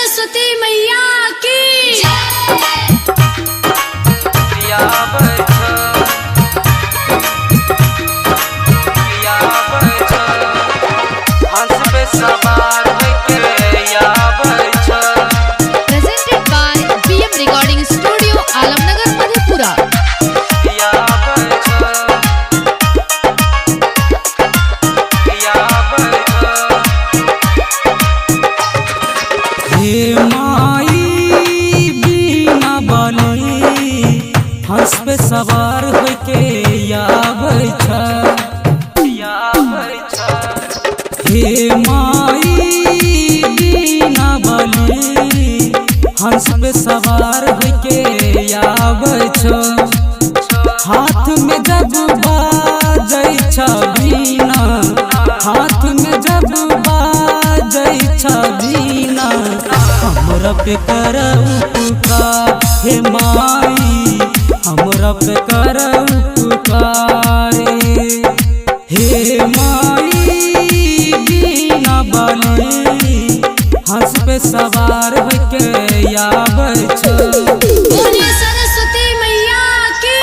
सरस्वती मैया की। Presented by BM Recording Studio, Alamnagar, Madhepura. हे माई बीना बाली हंस पे सवार होके आबै छ। हे माई बीना बाली हंस पे सवार होके आबै छ। हाथ में जब बाजै छ बीना, हाथ में जब बाजै छ बीना, हमरा पे कर उपकार हे माई, हमरा पे कर उपकार। हे माई बीना बाली हंस पे सवार होके आबै छ। बोलिए सरस्वती मैया की।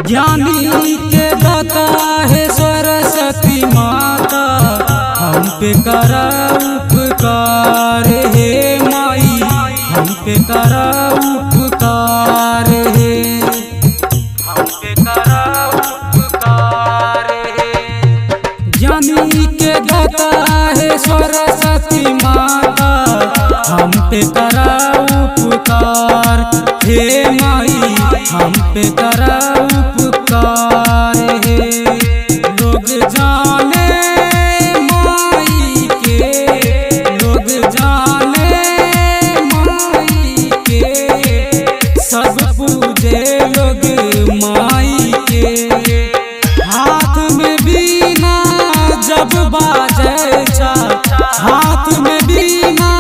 ज्ञानी के दाता है सरस्वती माता, हम पे कर उपकार हे माई, हम पे कर उपकार हे, हम पे कर उपकार हे। ज्ञानी के दाता है सरस्वती माता, हम पे कर उपकार हे माई, हम पे कर उपकार हे। लोग जाने माई के, लोग जाने माई के, सब पूजे लोग माई के। हाथ में बीना जब बाजै छा, हाथ में बीना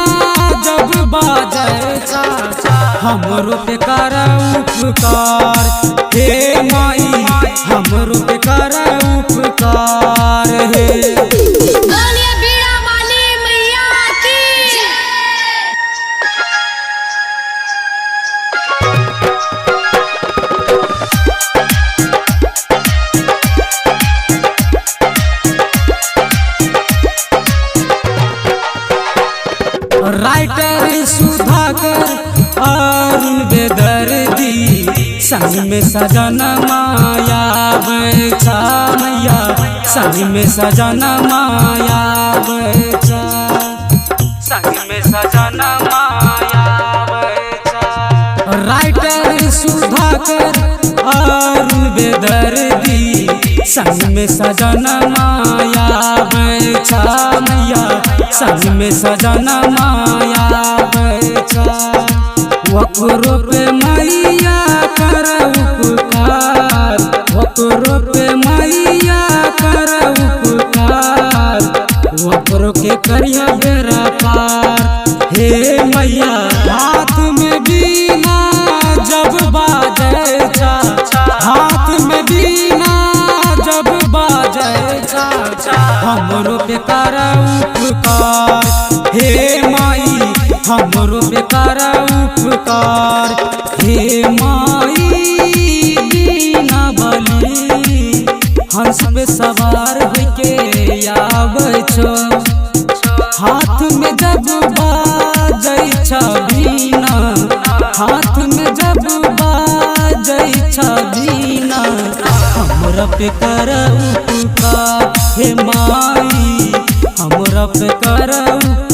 जब बाजै छा, हमरो पे कर उपकार हे माई, हमरो पे कर उपकार हे। बोलिए बीड़ा वाली मैया की। राइटर सुधाकर अरुण बेदर्दी संग में सजन माया बैठा मैया, संग में सजन माया बैठा, संग में सजन माया बैठा। राइटर सुधाकर अरुण बेदर्दी संग में सजन माया बैठा मैया, संग में सजन माया बैठा। वकरो पे मैया कर उपकार, वकरो पे मैया कर उपकार, वकरो के करिया बेरा पार हे मैया। हाथ में बीना जब बाजै छा, हाथ में बीना जब बाजै छा, हमरो पे कर उपकार हे माई, हमरो पे कर उपकार हे माई। बीना बाली हंस पे सवार होके आबै छ। हाथ में जब बाजै छ बीना, हाथ में जब बाजै छ बीना, हमरा पे कर उपकार हे माई, हमरा पे कर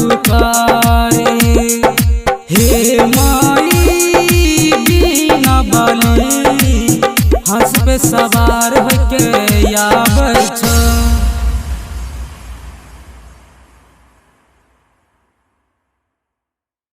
उपकार हे माई। बीना बाली हंस पे सवार